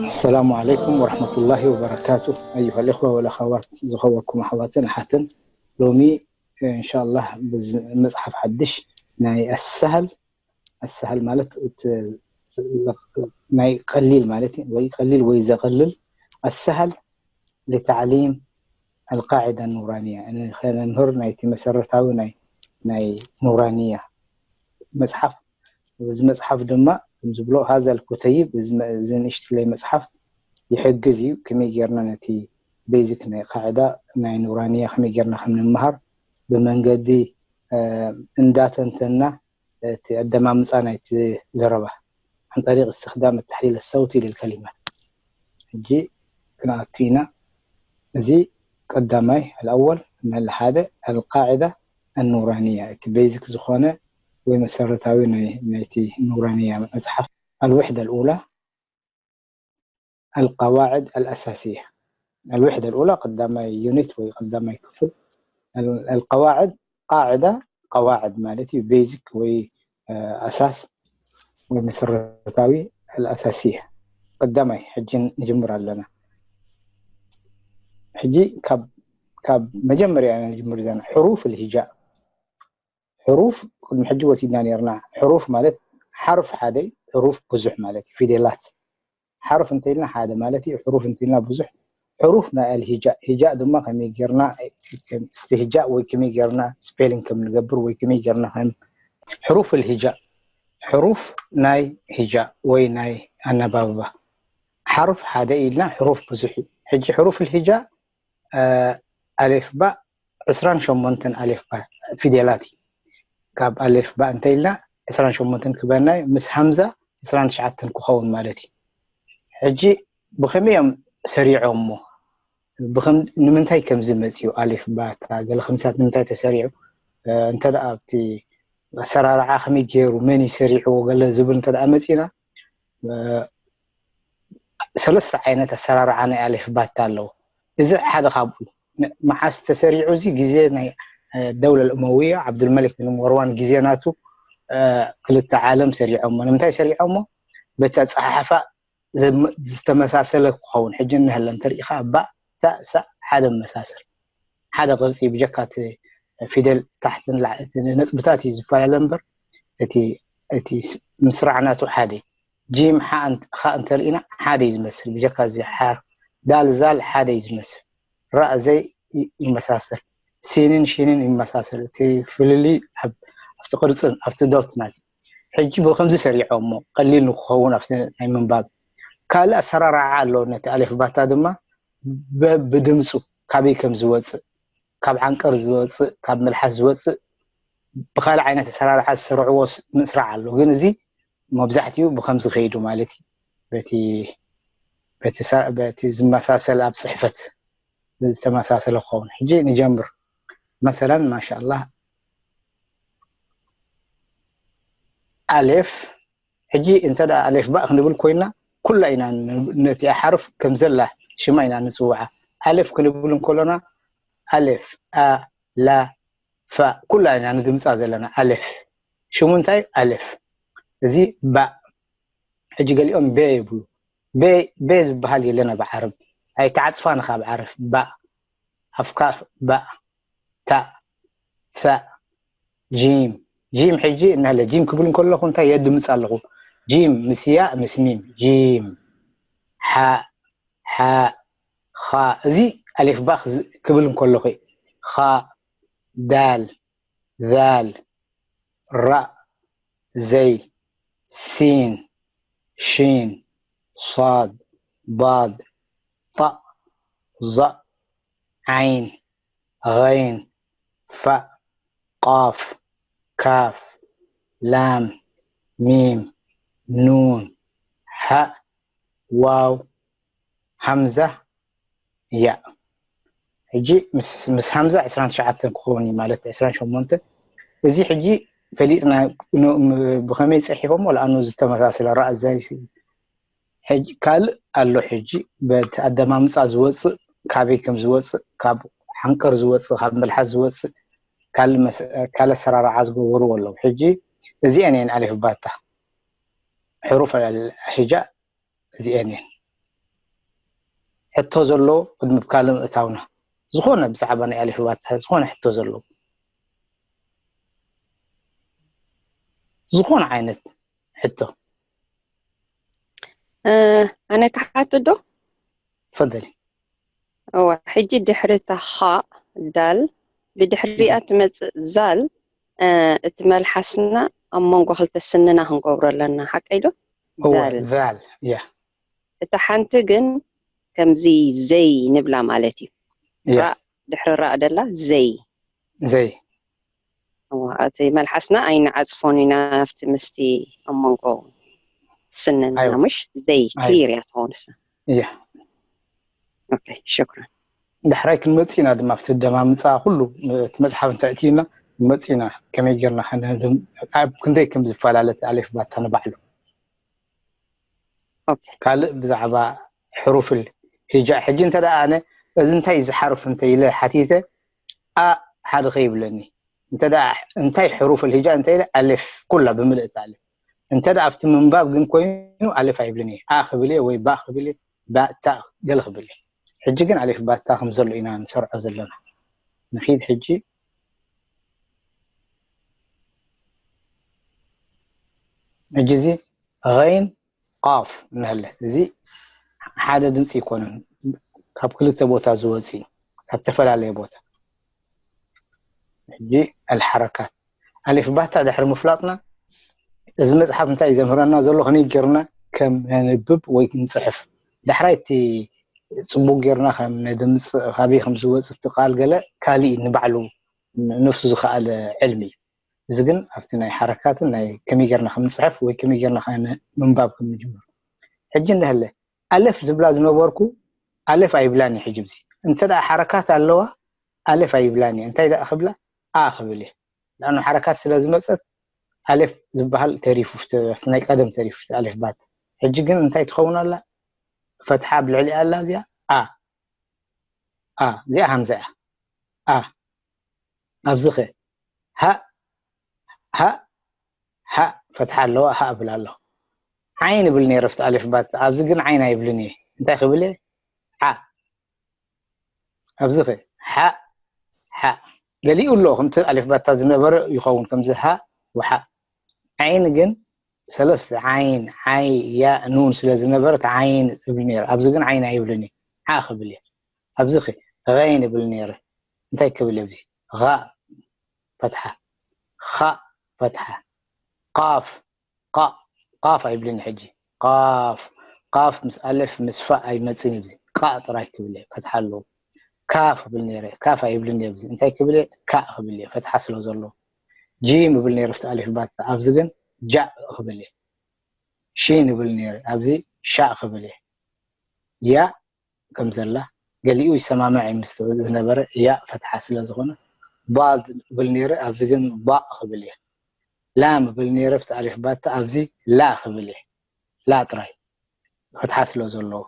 السلام عليكم ورحمة الله وبركاته، أيها الإخوة والأخوات، ዝኸበርኩም ኣሕዋትን ኣሓትን፣ ሎሚ إن شاء الله ብዝ-፣ መጽሓፍ ሓድሽ ናይ ኣሰሃል፣ ኣሰሃል ማለት እቲ ናይ ቀሊል ማለት እዩ፣ ወይ ቀሊል ወይ ዘቐልል ኣሰሃል لتعليم القاعدة النورانية ንኸነምህር ናይቲ መሰረታዊ ናይ ናይ ኑራንያ መጽሓፍ። እዚ መጽሓፍ ድማ ከም ዝብሎ هذا الكتيب እዚ መ-፣ እዚ ንእሽትለይ መጽሓፍ ይሕግዝ እዩ ከመይ ጌርና ነቲ ቤዚክ ናይ ቃዕዳ ናይ ኑራንያ ከመይ ጌርና ከም ንምሃር ብመንገዲ እ፣ እንዳተንተና እቲ ኣደማምጻ ናይቲ ዘረባ عن طريق استخدام التحليل الصوتي للكلمات። ሕጂ ክንኣቱ ኢና። እዚ ቀዳማይ الأول መለ ሓደ القاعدة النورانية እቲ ቤዚክ ዝኾነ ወይ መሰረታዊ ናይ ናይቲ ኑራንያ መጽሓፍ። الوحدة الأولى القواعد الأساسية. الوحدة الأولى ቀዳማይ ዩኒት ወይ ቀዳማይ ክፍል። القواعد ቃዕዳ ቀዋዕድ ማለት እዩ ቤዚክ ወይ እ፣ ኣሳስ ወይ መሰረታዊ الأساسية ቀዳማይ ሕጂ ንጅምር ኣለና። ሕጂ ካብ ካብ መጀመርያ ኢና ንጅምር ዘለና حروف الهجاء። ሕሩፍ ቅድሚ ሕጂ ወሲድና ነርና። ሕሩፍ ማለት ሓርፍ ሓደ እዩ፣ ሕሩፍ ብዙሕ ማለት እዩ፣ ፊደላት። ሓርፍ እንተኢልና ሓደ ማለት እዩ፣ ሕሩፍ እንተኢልና ብዙሕ። ሕሩፍ ናይ ኣልሂጃእ፣ ሂጃእ ድማ ከመይ ጌርና እስትህጃእ ወይ ከመይ ጌርና ስፔሊንግ ከም ንገብር ወይ ከመይ ጌርና ከም ሕሩፍ ኣልሂጃእ፣ ሕሩፍ ናይ ሂጃእ ወይ ናይ ኣነባብባ። ሓርፍ ሓደ ኢልና ሕሩፍ ብዙሕ እዩ። ሕጂ ሕሩፍ ኣልሂጃእ ኣሌፍ ባእ ዕስራን ሸሞንተን ኣሌፍ ባእ ፊደላት እዩ። ካብ ኣሌፍ ባእ እንተ ኢልና ዕስራን ሸሞንተን ክበናይ ምስ ሃምዛ ዕስራን ትሽዓተን ክኸውን ማለት እዩ። ሕጂ ብኸመይ እዮም ሰሪዖሞ? ብኸም ንምንታይ ከምዚ መፅኡ ኣሌፍ ባታ ገለ ከምሳት ንምንታይ ተሰሪዑ? እንተ ደኣ ኣብቲ ኣሰራርዓ ከመይ ገይሩ መን እዩ ሰሪዕዎ ገለ ዝብል እንተ ደኣ መፂና ሰለስተ ዓይነት ኣሰራርዓ ናይ ኣሌፍ ባታ ኣለዎ። እዚ ሓደ ካብኡ መዓስ ተሰሪዑ? እዚ ግዜ ናይ ደውለ ልእመውያ ዓብዱልመሊክ ብን መርዋን ግዜ ናቱ ክልተ ዓለም ሰሪዖሞ። ንምንታይ ሰሪዖሞ? በቲ ኣፀሓሕፋ ዝተመሳሰለ ክኸውን። ሕጂ እንሀለ እንተሪኢኻ ባእ ታእ ሳእ ሓደ መሳሰል ሓደ ቅርፂ ብጀካ እቲ ፊደል ታሕትን ላዕትን ነጥብታት እዩ ዝፈላለ እምበር እቲ እቲ ምስራዕ ናቱ ሓደ። ጂም ሓ ኻ እንተርኢና ሓደ እዩ ዝመስል ብጀካ እዚ ሓር ዳል ዛል ሓደ እዩ ዝመስል። ራእ ዘይ ይመሳሰል፣ ሲንን ሺንን ይመሳሰል። እቲ ፍልልይ ኣብ ኣብቲ ቅርፅን ኣብቲ ዶት ናት። ሕጂ ብከምዚ ሰሪዖ እሞ ቀሊል ንክኸውን ኣብቲ ናይ ምንባብ ካልእ ኣሰራርዓ ኣሎ። ነቲ ኣሌፍ ባታ ድማ በብድምፁ ካበይ ከም ዝወፅእ፣ ካብ ዓንቀር ዝወፅእ፣ ካብ መልሓስ ዝወፅእ ብካልእ ዓይነት ኣሰራርዓ ዝሰርዕዎ ምስራዕ ኣሎ። ግን እዚ መብዛሕትኡ ብከምዚ ከይዱ ማለት እዩ። በቲ በቲ ዝመሳሰል ኣብ ፅሕፈት ዝተመሳሰለ ክኸውን። ሕጂ ንጀምር። መሰለን ማሻኣላህ ኣሌፍ። ሕጂ እንተ ደኣ ኣሌፍ ባእ ክንብል ኮይና ኩላ ኢና ነቲኣ ሓርፍ ከም ዘላ ሽማ ኢና ንፅውዓ። ኣሌፍ ክንብል እንከሎና ኣሌፍ፣ ኣ፣ ላ፣ ፋ ኩላ ኢና ንድምፃ ዘለና። ኣሌፍ ሽሙ እንታይ? ኣሌፍ። እዚ ባእ። ሕጂ ገሊኦም ቤ ይብሉ። ቤ ዝበሃል የለን ኣብ ዓረብ። ኣይተዓፅፋን ኢኻ ኣብ ዓረብ። ባእ። ኣፍካ ባእ። ታእ። ፋእ። ጂም። ጂም ሕጂ እናለ ጂም ክብል እንከለኹ እንታይ የድምፅ ኣለኹ? ጂም ምስ ያእ ምስ ሚም። ጂም። ሓእ። ሓእ። ኻ። እዚ ኣሌፍ ባእ ክብል እንከለኹ እዩ። ኻእ። ዳል። ዛል። ራእ። ዘይ። ሲን። ሺን። ሷድ። ዳድ። ጣእ። ዛእ። ዓይን። غين። ፋእ። ቃፍ። ካፍ። ላም። ሚም። ኑን። ሓእ። ዋው። ሃምዛ። ያእ። ሕጂ ምስ ሃምዛ ዕስራን ትሽዓተን ክኸውን እዩ ማለት ዕስራን ሸሞንተን። እዚ ሕጂ ፈሊጥና ብኸመይ ፅሒፎሞ ለኣኑ ዝተመሳሰለ ራእ ዛይ ሕጂ ካልእ ኣሎ። ሕጂ በቲ ኣደማምፃ ዝወፅእ ካበይ ከም ዝወፅእ ካብ ሓንቀር ዝወፅእ ካብ መልሓስ ዝወፅእ ካልእ ኣሰራርዓ ዝገበርዎ ኣለዉ። ሕጂ እዚአን እየን ኣሌፍ ባታ ሕሩፍ ሂጃ እዚአን እየን። ሕቶ ዘሎ ቅድሚ ካልእ ምእታውና ዝኾነ ብዛዕባ ናይ ኣሌፍ ባታ ዝኾነ ሕቶ ዘለዎ ዝኾነ ዓይነት ሕቶ ኣነ ክሓት ዶ? ፈደሊ እወ፣ ሕጂ ድሕሪ እታ ኻእ ዳል ብድሕሪኣ ትመጽእ ዛል እቲ መልሓስና ኣብ መንጎ ክልተ ስንና ክንገብሮ ኣለና። ሓቀይ ዶ? እወ ዛል እያ። እታ ሓንቲ ግን ከምዚ ዘይ ንብላ ማለት እዩ። ራእ ድሕሪ ራእ ደላ ዘይ ዘይ እቲ መልሓስና ኣይንዓጽፎን ኢና ኣብቲ ምስቲ ኣብ መንጎ ስንና ምሽ ዘይ ክሊር እያ ትኸውን። እያ ሽክራን። ዳሕራይ ክንመጽእ ኢና ድማ ኣብቲ ደማምጻ ኩሉ እቲ መጽሓፍ እንታይ እትዩና መጽእ ኢና ከመይ ጌርና ኣብ ክንደይ ከም ዝፈላለት ኣሌፍ ባታ ንባዕሉ ካልእ ብዛዕባ ሕሩፍል ሂጃ ሕጂ እንተ ኣነ እዚ እንታይ ዝሓርፍ እንተ ኢለ ሓቲተ ኣ ሓደ ከይብለኒ እንታይ ሕሩፍል ሂጃ እንተ ኢለ ኣሌፍ ኩላ ብምልእት ኣሌፍ እንተ ኣብቲ ምንባብ ግን ኮይኑ ኣሌፍ ኣይብልን እየ ኣ ክብል እየ ወይ ባ ክብል እየ ባታ ገለ ክብል እየ ሕጂ ግን ኣሌፍ ባታ ከም ዘሎ ኢና ንሰርዖ ዘለና ንኺድ ሕጂ ሕጂ እዚ غين ቃፍ እንሀለ እዚ ሓደ ድምፂ ይኮነን ካብ ክልተ ቦታ ዝወፂ ካብ ተፈላለየ ቦታ ሕጂ ኣልሓረካት ኣሌፍ ባታ ድሕሪ ምፍላጥና እዚ መፅሓፍ እንታይ ዘምህረና ዘሎ ከመይ ጌርና ከም ነንብብ ወይ ንፅሕፍ ዳሕራይ እቲ ፅቡቅ ጌርና ከም ነድምፅ ካበይ ከም ዝወፅ እቲ ቃል ገለ ካሊእ ንባዕሉ ነፍሱ ዝኸኣለ ዕልሚ እዩ እዚ ግን ኣብቲ ናይ ሓረካትን ናይ ከመይ ጌርና ከም ንፅሕፍ ወይ ከመይ ጌርና ምንባብ ከም ንጅምር ሕጂ እንዳሃለ ኣለፍ ዝብላ ዝነበርኩ ኣለፍ ኣይብላን እየ ሕጂ እዚ እንተ ደኣ ሓረካት ኣለዋ ኣለፍ ኣይብላን እየ እንታይ ደኣ ክብላ ኣ ክብል እየ ንኣኑ ሓረካት ስለ ዝመፀት ኣሌፍ ዝበሃል ተሪፉ ናይ ቀደም ተሪፉ ኣሌፍ ባት ሕጂ ግን እንታይ ትኸውን ኣላ ፈትሓ ኣብ ልዕሊ ኣላ እዚኣ ኣ ኣ እዚኣ ሃምዛ እያ ኣ ኣብዚ ኸ ሃእ ሃእ ሃእ ፈትሓ ኣለዋ ሃእ እብል ኣለኹ ዓይን እብል ነይረ ፍቲ ኣሌፍ ባት ኣብዚ ግን ዓይን ኣይብልን እየ እንታይ ክብል እየ ሓ ኣብዚ ኸ ሓእ ሓእ ገሊኡ ኣሎ ከምቲ ኣሌፍ ባታ ዝነበረ ይኸውን ከምዚ ሃእ ወሓእ ዓይን ግን ሰለስተ ዓይን ዓይ ያእ ኑን ስለ ዝነበረት ዓይን እብል ነይረ ኣብዚ ግን ዓይን ኣይብልን እየ ሓ ክብል እየ ኣብዚ ኸ غين እብል ነይረ እንታይ ክብል ኣብዚ غاء ፈትሓ ኻእ ፈትሓ ቃፍ ቃ ቃፍ ኣይብልን ሕጂ ቃፍ ቃፍ ምስ ኣለፍ ምስ ፋእ ኣይመፅን እዩ ቃ ጥራይ ክብል እየ ፈትሓ ኣለዎ ካፍ እብል ነይረ ካፍ ኣይብልን እየ እንታይ ክብል እየ ካእ ክብል እየ ፈትሓ ስለ ዘለዎ ጂም እብል ነይረ ፍቲ ኣሊፍ ባት ኣብዚ ግን ጃእ ክብል እየ ሺን እብል ነይረ ኣብዚ ሻእ ክብል እየ ያ ከም ዘላ ገሊኡ ይሰማማዕ እዩ ምስ ዝብል ዝነበረ ያእ ፈትሓ ስለ ዝኾነ ባድ እብል ነይረ ኣብዚ ግን ባእ ክብል እየ ላም እብል ነይረ ፍቲ ኣሊፍ ባታ ኣብዚ ላ ክብል እየ ላ ጥራይ ፈትሓ ስለ ዘለዎ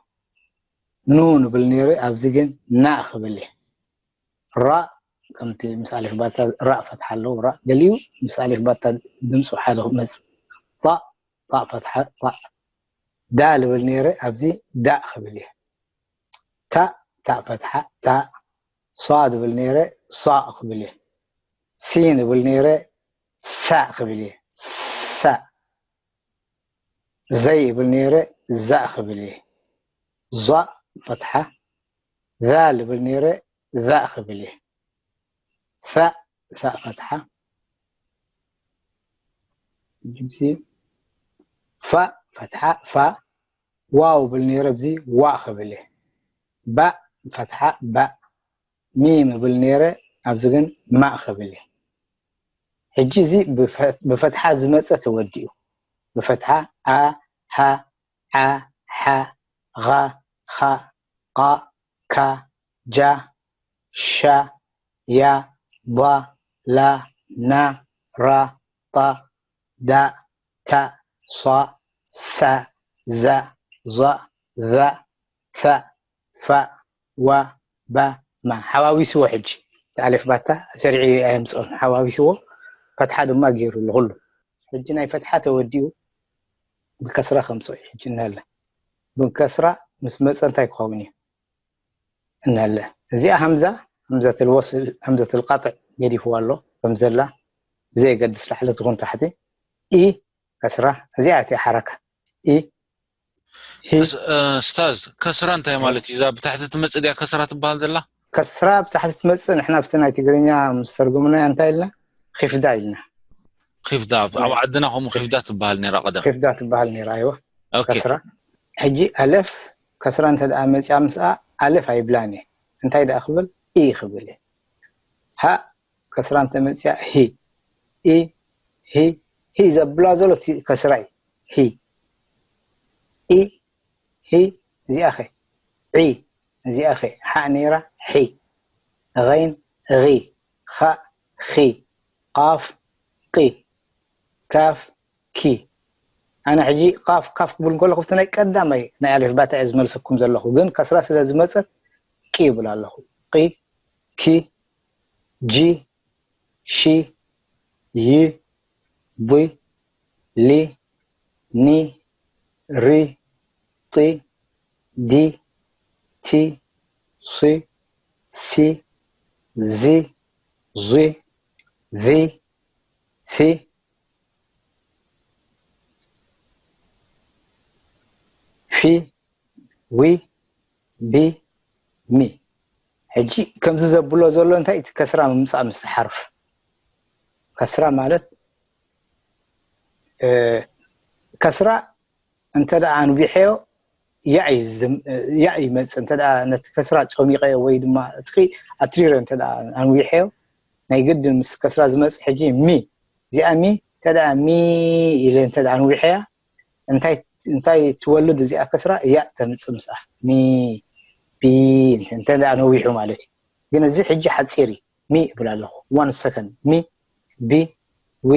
ኑን እብል ነይረ ኣብዚ ግን ናእ ክብል እየ ራእ ከምቲ ምስ ኣሊፍ ባታ ራእ ፈትሓ ኣለዎ ራእ ገሊኡ ምስ ኣሊፍ ባታ ድምፁ ሓደ ክመፅእ ጣእ ጣእ ፈትሓ ጣእ ዳል እብል ነይረ ኣብዚ ዳእ ክብል እየ ታእ ታእ ፈትሓ ታእ ሷድ እብል ነይረ ሷእ ክብል እየ ሲን እብል ነይረ ሳእ ክብል እየ ሳእ ዘይ እብል ነይረ ዛእ ክብል እየ ዟእ ፈትሓ ዛል እብል ነይረ ዛእ ክብል እየ ፋእ ፋእ ፈትሓ ጅምሲ ፋእ ፈትሓ ፋ ዋው ብል ነይረ ኣብዚ ዋእ ክብል እየ ባእ ፈትሓ ባእ ሚም ብል ነይረ ኣብዚ ግን ማእ ክብል እየ ሕጂ እዚ ብፈትሓ ዝመፀ ተወዲኡ ብፈትሓ ኣ ሃ ሓ ሓ ኻ ኻ ቃ ካ ጃ ሻ ያ ባ ላ ና ራ ጣ ዳ ታ ሷ ሳ ዛ ዟ ዛ ፋ ፋ ዋ ባ ማ ሓዋዊስዎ ሕጂ ኣሌፍ ባታ ሰሪዑ ኣየምፅኦን፣ ሓዋዊስዎ ፈትሓ ድማ ገይሩ ንኹሉ። ሕጂ ናይ ፈትሓ ተወዲኡ ብከስራ ከምፅኦ እዩ። ሕጂ እናለ ብከስራ ምስ መፀ እንታይ ክኸውን እዩ? እናለ እዚኣ ሃምዛ፣ ሃምዘት ልወስል፣ ሃምዘት ልቃጥዕ ገዲፍዋ ኣሎ ከም ዘላ፣ ብዘየገድስ ላዕሊ ትኹን ታሕቲ። ኢ ከስራ፣ እዚኣ እቲ ሓረካ ኢ ሂ ኡስታዝ፣ ከስራ እንታይ ማለት እዩ? እዛ ብታሕቲ ትመፅእ ድያ ከስራ ትበሃል ዘላ? ከስራ ብታሕቲ ትመፅእ። ንሕና ብቲ ናይ ትግርኛ ምስ ተርጉምናያ እንታይ ኢልና? ኺፍዳ ኢልና። ኺፍዳ፣ ኣብ ዓድና ከምኡ ኺፍዳ ትበሃል ነይራ ቀደም። ኺፍዳ ትበሃል ነይራ። ኣይዋ ኦኬ። ከስራ። ሕጂ ኣለፍ ከስራ እንተ ደኣ መፅያ ምስኣ ኣለፍ ኣይብላን እየ። እንታይ ደኣ ክብል? ኢ ክብል እየ። ሃ ከስራ እንተ መፅያ ሂ ኢ ሂ ሂ ዘብላ ዘሎ እቲ ከስራ እዩ። ሂ ኢ ሂ እዚኣ ኸ ዒ እዚኣ ኸ ሓ ነይራ ሒ ኸይን ዒ ኻእ ኺ ቃፍ ቒ ካፍ ኪ። ኣነ ሕጂ ቃፍ ካፍ ክብል እንከለኹ እቲ ናይ ቀዳማይ ናይ ኣሌፍ ባታ እየ ዝመልሰኩም ዘለኹ፣ ግን ከስራ ስለ ዝመፀት ቂ ይብል ኣለኹ። ቒ ኪ ጂ ሺ ይ ቢ ሊ ኒ ሪ ጢ ዲ ቲ ሲ ሲ ዚ ዙ ቪ ፊ ፊ ዊ ቢ ሚ። ሕጂ ከምዚ ዘብሎ ዘሎ እንታይ እቲ ከስራ ምምፃእ ምስ ሓርፍ ከስራ ማለት እ፣ ከስራ እንተ ደኣ ኣንዊሐዮ ያእ እዩ ዝም- ያእ ይመፅእ። እንተ ደኣ ነቲ ከስራ ጨሚቐዮ ወይ ድማ እጥቂ ኣትሪረ እንተ ደኣ ኣንዊሐዮ ናይ ግድን ምስ ከስራ ዝመፅእ ሕጂ ሚ እዚኣ ሚ እንተ ደኣ ሚ ኢለ እንተ ደኣ ኣንዊሐያ እንታይ እንታይ ትወልድ እዚኣ ከስራ ያእ ተምፅእ ምስኣ ሚ ቢ እንተ ደኣ ነዊሑ ማለት እዩ። ግን እዚ ሕጂ ሓፂር እዩ። ሚ እብል ኣለኹ። One second ሚ ቢ ዊ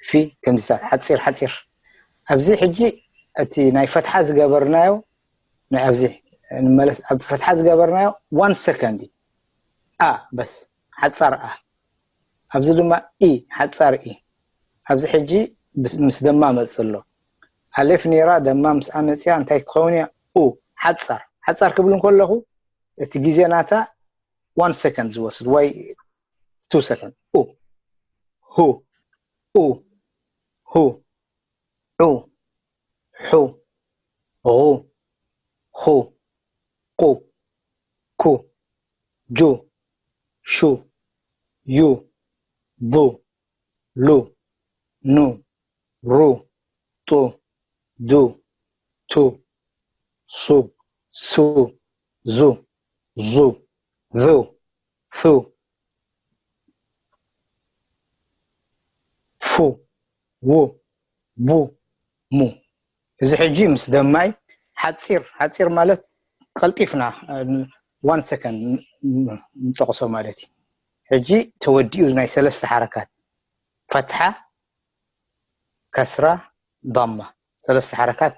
ፊ ከምዚታት ሓፂር ሓፂር። ኣብዚ ሕጂ እቲ ናይ ፈትሓ ዝገበርናዮ ናይ ኣብዚ ንመለስ ኣብ ፈትሓ ዝገበርናዮ one second እዩ። ኣ በስ ሓፃር ኣ ኣብዚ ድማ ኢ ሓፃር ኢ ኣብዚ ሕጂ ምስ ደማ መፅእ ኣሎ። ኣሌፍ ነይራ ደማ ምስ ኣመፅያ እንታይ ክትኸውን እያ? ኡ ሓፃር ሓፃር ክብል እንከለኹ እቲ ግዜ ናታ one second ዝወስድ ወይ two second ኡ ሁ ኡ ሁ ዑ ሑ ቑ ቁ ጁ ሹ ዩ ቡ ሉ ኑ ሩ ጡ ዱ ቱ ሱ ሱ ዙ ዙ ቭ ፉ ፉ ዉ ቡ ሙ። እዚ ሕጂ ምስ ደማይ ሓፂር ሓፂር ማለት ቀልጢፍና one second ንጠቕሶ ማለት እዩ። ሕጂ ተወዲኡ ናይ ሰለስተ ሓረካት ፈትሓ፣ ከስራ፣ ዳማ ሰለስተ ሓረካት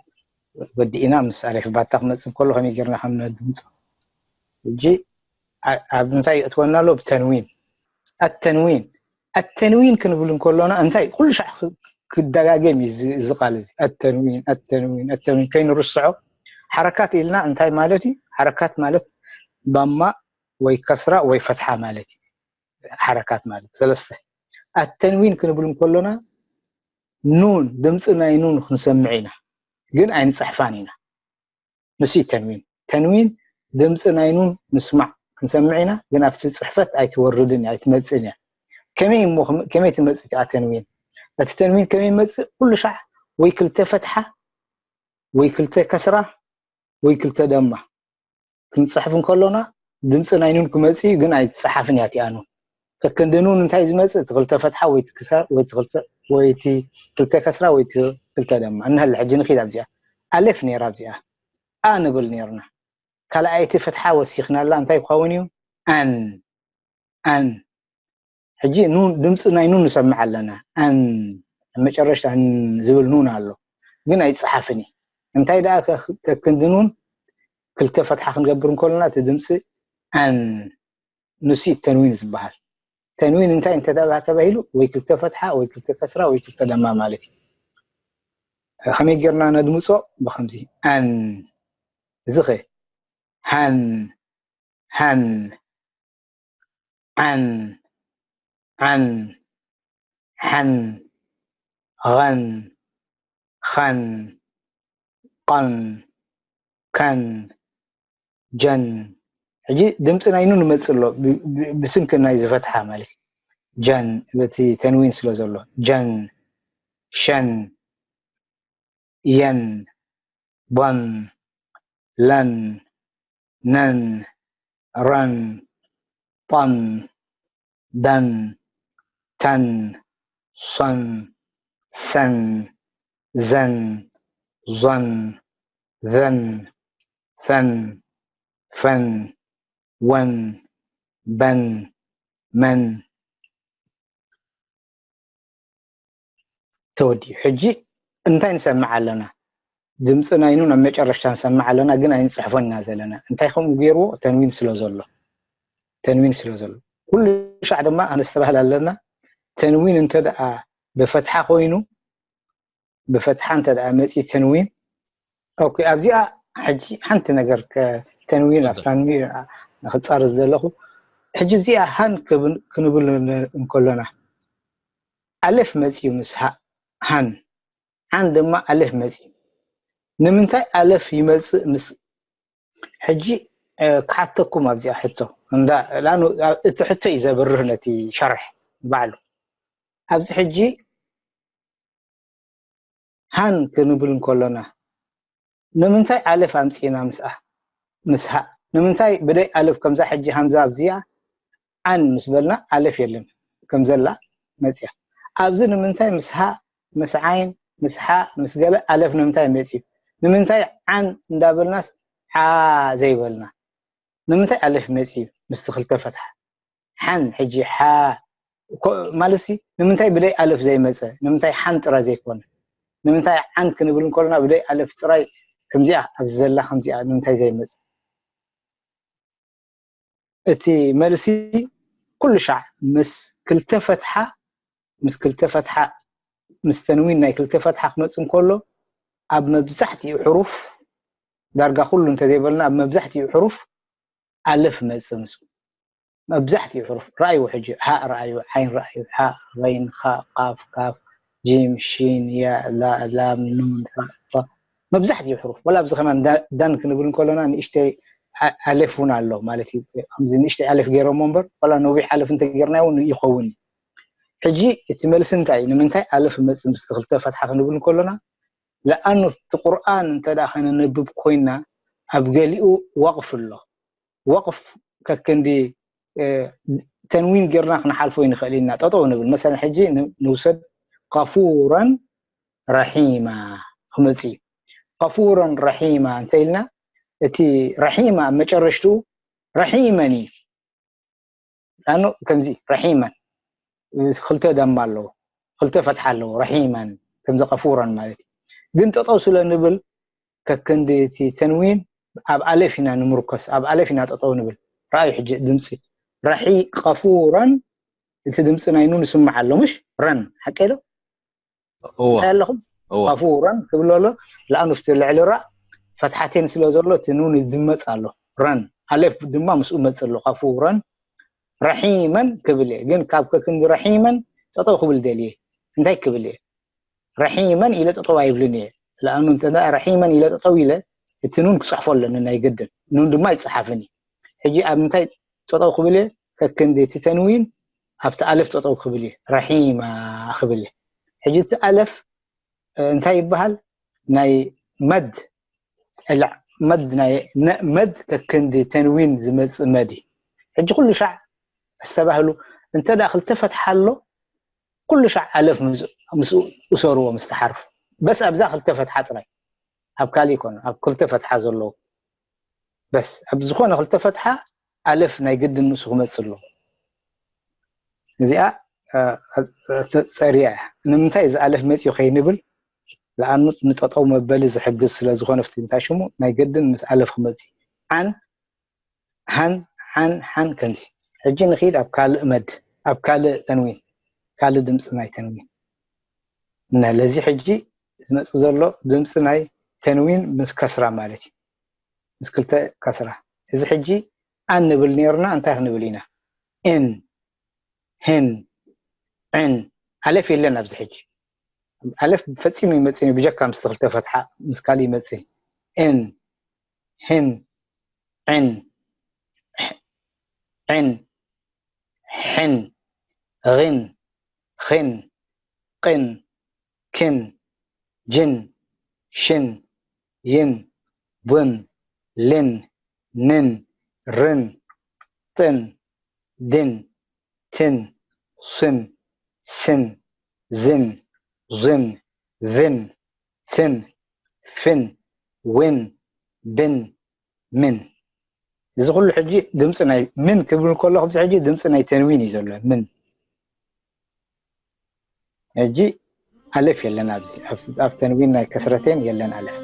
ወዲእና ምስ ኣሌፍ ባታ ክመፅእ ከሎ ከመይ ጌርና ከም ነድምፆ። ሕጂ ኣብ እንታይ የእትወና ኣሎ? ብተንዊን ኣተንዊን ኣተንዊን ክንብል እንከሎና እንታይ ኩሉ ሻዕ ክደጋገም እዩ እዚ ቃል እዚ ኣተንዊን ኣተንዊን ኣተንዊን ከይንርስዖ። ሓረካት ኢልና እንታይ ማለት እዩ? ሓረካት ማለት ዳማ ወይ ከስራ ወይ ፈትሓ ማለት እዩ። ሓረካት ማለት ሰለስተ ኣተንዊን ክንብል እንከሎና ኑን ድምፂ ናይ ኑን ክንሰምዕ ኢና፣ ግን ኣይንፅሕፋን ኢና። ንሱ እዩ ተንዊን። ተንዊን ድምፂ ናይ ኑን ንስማዕ ክንሰምዕ ኢና፣ ግን ኣብቲ ፅሕፈት ኣይትወርድን እያ ኣይትመፅእን እያ። ከመይ እሞ ከመይ ትመፅእ እቲኣ ተንዊን? እቲ ተንዊን ከመይ ይመፅእ? ኩሉ ሻዕ ወይ ክልተ ፈትሓ ወይ ክልተ ከስራ ወይ ክልተ ደማ ክንፅሕፍ እንከሎና ድምፂ ናይ ኑን ክመፅእ እዩ፣ ግን ኣይትፀሓፍን እያ እቲኣ ኑን። ከክንዲ ኑን እንታይ ዝመፅእ? እቲ ክልተ ፈትሓ ወይ እቲ ክልተ ከስራ ወይ እቲ ክልተ ደማ። እንሀለ ሕጂ ንኺድ ኣብዚኣ ኣሌፍ ነይራ ኣብዚኣ ኣ ንብል ነይርና። ካልኣይቲ ፈትሓ ወሲኽናላ እንታይ ክኸውን እዩ? ኣን ኣን ሕጂ ድምፂ ናይ ኑን ንሰምዕ ኣለና። ኣን ኣብ መጨረሽታ ን ዝብል ኑን ኣሎ ግን ኣይፀሓፍን እዩ። እንታይ ደኣ ከክንዲ ኑን ክልተ ፈትሓ ክንገብር እንከለና እቲ ድምፂ ኣን ንሱ እዩ ተንዊን ዝበሃል። ተንዊን እንታይ እንተ ተባሂሉ፣ ወይ ክልተ ፈትሓ ወይ ክልተ ከስራ ወይ ክልተ ደማ ማለት እዩ። ከመይ ጌርና ነድምጾ? ብኸምዚ፣ ኣን። እዚ ኸ? ሃን፣ ሃን። ዓን፣ ዓን። ሓን፣ ኸን፣ ኸን፣ ቐን፣ ከን፣ ጀን። ሕጂ ድምፂ ናይ ኑን ይመፅእ ኣሎ፣ ብ- ብ- ብስንኪ ናይ ዝፈትሓ ማለት እዩ። ጀን፣ በቲ ተንዊን ስለ ዘሎ። ጀን፣ ሸን፣ የን፣ ቧን፣ ለን፣ ነን፣ ረን፣ ጠን፣ ደን፣ ተን፣ ሶን፣ ሰን፣ ዘን፣ ዞን፣ ዘን፣ ፈን፣ ፈን፣ ወን፣ በን፣ መን። ተወዲኡ። ሕጂ እንታይ ንሰምዕ ኣለና? ድምፂ ናይ ኑን ኣብ መጨረሽታ ንሰምዕ ኣለና፣ ግን ኣይንፅሕፎን ኢና ዘለና። እንታይ ከምኡ ገይርዎ? ተንዊን ስለ ዘሎ። ተንዊን ስለ ዘሎ። ኩሉ ሻዕ ድማ ኣነስተባህል ኣለና። ተንዊን እንተ ደኣ ብፈትሓ ኮይኑ፣ ብፈትሓ እንተ ደኣ መፂኡ ተንዊን፣ ኦኬ፣ ኣብዚኣ ሕጂ ሓንቲ ነገር ከ-፣ ተንዊን ኣብ ተንዊን ንክፃረዝ ዘለኹ። ሕጂ ኣብዚኣ ሃን ክብን-፣ ክንብል ን-፣ እንከሎና፣ ኣሌፍ መፂኡ ምስ ሃ-፣ ሃን፣ ዓን ድማ ኣሌፍ መፂኡ። ንምንታይ ኣሌፍ ይመፅእ ምስ፣ ሕጂ፣ እ፣ ክሓተኩም ኣብዚኣ ሕቶ። እንዳ፣ ላኑ፣ እቲ ሕቶ እዩ ዘብርህ ነቲ ሸርሕ ባዕሉ። ኣብዚ ሕጂ ሃን ክንብል እንከሎና፣ ንምንታይ ኣሌፍ ኣምፂእና ምስኣ? ምስ ሃ። ንምንታይ ብደይ ኣሌፍ ከምዛ ሕጂ ሃምዛ ኣብዚኣ ዓን ምስ በልና ኣሌፍ የለን ከም ዘላ መፅያ። ኣብዚ ንምንታይ ምስ ሃ፣ ምስ ዓይን፣ ምስ ሓ፣ ምስ ገለ ኣሌፍ ንምንታይ መፅዩ? ንምንታይ ዓን እንዳበልናስ ሓ ዘይበልና? ንምንታይ ኣሌፍ መፅዩ ምስቲ ክልተ ፈትሓ? ሓን ሕጂ ሓ ኮ-፣ ማለት ሲ ንምንታይ ብደይ ኣሌፍ ዘይመፀ? ንምንታይ ሓን ጥራይ ዘይኮነ? ንምንታይ ዓን ክንብል እንከሎና ብደይ ኣሌፍ ጥራይ ከምዚኣ ኣብዚ ዘላ ከምዚኣ ንምንታይ ዘይመፀ? እቲ መልሲ ኩሉ ሻዕ ምስ ክልተ ፈትሓ፣ ምስ ክልተ ፈትሓ፣ ምስ ተንዊን ናይ ክልተ ፈትሓ ክመጽእ እንከሎ፣ ኣብ መብዛሕትኡ ሕሩፍ፣ ዳርጋ ኩሉ እንተዘይበልና፣ ኣብ መብዛሕትኡ ሕሩፍ ኣለፍ መጽእ ምስኡ። መብዛሕትኡ ሕሩፍ፣ ረኣይዎ ሕጂ፣ ሃእ ረኣዩ፣ ዓይን ረኣዩ፣ ሓእ፣ ገይን፣ ኻእ፣ ቃፍ፣ ካፍ፣ ጂም፣ ሺን፣ ያእ፣ ላእ፣ ላም፣ ኑን፣ ራእ፣ ፋእ፣ መብዛሕትኡ ሕሩፍ፣ ዋላ ኣብዚ ከማን ዳ-፣ ዳን ክንብል እንከሎና ንእሽተይ ኣ-፣ ኣሌፍ እውን ኣሎ ማለት እዩ። ከምዚ ንእሽተይ ኣሌፍ ገይሮሞ እምበር፣ ዋላ ነዊሕ ኣሌፍ እንተገይርናዮ እውን ይኸውን እዩ። ሕጂ እቲ መልሲ እንታይ እዩ? ንምንታይ ኣሌፍ መጽእ ምስቲ ክልተ ፈትሓ ክንብል እንከሎና፣ ለኣኑ እቲ ቁርኣን እንተ ደኣ ከነንብብ ኮይንና፣ ኣብ ገሊኡ ወቕፍ ኣሎ። ወቕፍ ከክንዲ፣ እ፣ ተንዊን ጌርና ክንሓልፎ ይንኽእል ኢና። ጠጠው ንብል። መሰለን ሕጂ ን-፣ ንውሰድ፣ ቀፉረን ረሒማ ክመጽእ እዩ። ቀፉረን ረሒማ እንተ ኢልና፣ እቲ ረሒማ ኣብ መጨረሽትኡ ረሒመን እዩ። ኣኑ ከምዚ ረሒመን ክልተ ደማ ኣለዎ፣ ክልተ ፈትሓ ኣለዎ። ረሒመን ከምዚ ቀፉረን ማለት እዩ። ግን ጠጠው ስለ ንብል ከክንዲ እቲ ተንዊን ኣብ ኣሌፍ ኢና ንምርኮስ፣ ኣብ ኣሌፍ ኢና ጠጠው ንብል። ረኣዩ ሕጂ ድምፂ ረሒ ቀፉረን፣ እቲ ድምፂ ናይ ኑን ይስማዕ ኣሎ፣ ምሽ? ረን፣ ሓቀይ ዶ? እዋ። እንታይ ኣለኹም? እዋ። ቀፉረን ክብል ኣሎ። ለኣኑ እቲ ልዕሊ ራ ፈትሓቴን ስለ ዘሎ እቲ ኑን ይድመፅ ኣሎ። ረን። ኣሌፍ ድማ ምስኡ መፅ ኣሎ። ቀፉረን ረሒመን ክብል እየ። ግን ካብ ከክንዲ ረሒመን ጠጠው ክብል ደልየ። እንታይ ክብል እየ? ረሒመን ኢለ ጠጠው ኣይብልን እየ። ለኣኑ እንተ ደኣ ረሒመን ኢለ ጠጠው ኢለ፣ እቲ ኑን ክፅሕፎ ኣለኒ ናይ ግድን። ኑን ድማ ኣይፀሓፍን እዩ። ሕጂ ኣብ ምንታይ ጠጠው ክብል እየ? ከክንዲ እቲ ተንዊን ኣብቲ ኣለፍ ጠጠው ክብል እየ። ረሒማ ክብል እየ። ሕጂ እቲ ኣለፍ፣ እ፣ እንታይ ይበሃል? ናይ መድ፣ እላ፣ መድ ናይ ነ-፣ መድ ከክንዲ ተንዊን ዝመጽእ መድ እዩ። ሕጂ ኩሉ ሻዕ ኣስተባህሉ፣ እንተ ደኣ ክልተ ፈትሓ ኣሎ፣ ኩሉ ሻዕ ኣለፍ ምስ-፣ ምስኡ እሰርዎ ምስቲ ሓርፍ። በስ ኣብዛ ክልተ ፈትሓ ጥራይ። ኣብ ካልእ ይኮነ፣ ኣብ ክልተ ፈትሓ ዘለዉ። በስ ኣብ ዝኾነ ክልተ ፈትሓ ኣለፍ ናይ ግድን ምስኡ ክመጽእ ኣለዎ። እዚኣ፣ እ፣ እ፣ ጸሪያ እያ። ንምንታይ እዚ ኣለፍ መጽዩ ከይንብል፣ ለኣኑ ንጠጠው መበሊ ዝሕግዝ ስለ ዝኾነ፣ ፍቲ እንታይ ሽሙ ናይ ግድን ምስ ኣለፍ ክመጽእ። ዓን፣ ሃን፣ ሓን፣ ሓን ከምዚ። ሕጂ ንኺድ ኣብ ካልእ መድ። ኣብ ካልእ ተንዊን፣ ካልእ ድምፂ ናይ ተንዊን። ነዚ ሕጂ ዝመፅእ ዘሎ ድምፂ ናይ ተንዊን ምስ ከስራ ማለት እዩ። ምስ ክልተ ከስራ። እዚ ሕጂ ኣን ንብል ነርና፣ እንታይ ክንብል ኢና? እን፣ ህን፣ ዕን። ኣለፍ የለን ኣብዚ ሕጂ። ኣለፍ ፈፂሙ ይመፅን እዩ፣ ብጀካ ምስ ክልተ ፈትሓ ምስ ካልእ ይመፅን። እን፣ ህን፣ ዕን፣ ዕን፣ ሕን፣ ን፣ ን፣ ቅን፣ ክን፣ ጅን፣ ሽን፣ ይን፣ ቡን፣ ልን፣ ንን፣ ርን፣ ጥን፣ ድን፣ ትን፣ ሱን፣ ስን፣ ዝን፣ ዙን፣ ቭን፣ ፍን፣ ፍን፣ ውን፣ ብን፣ ምን። እዚ ኩሉ ሕጂ ድምፂ ናይ ምን ክብል ከለኹ፣ ኣብዚ ሕጂ ድምፂ ናይ ተንዊን እዩ ዘሎ። ምን። ሕጂ ኣለፍ የለን ኣብዚ፣ ኣብ ተንዊን ናይ ከስረቴን የለን ኣለፍ።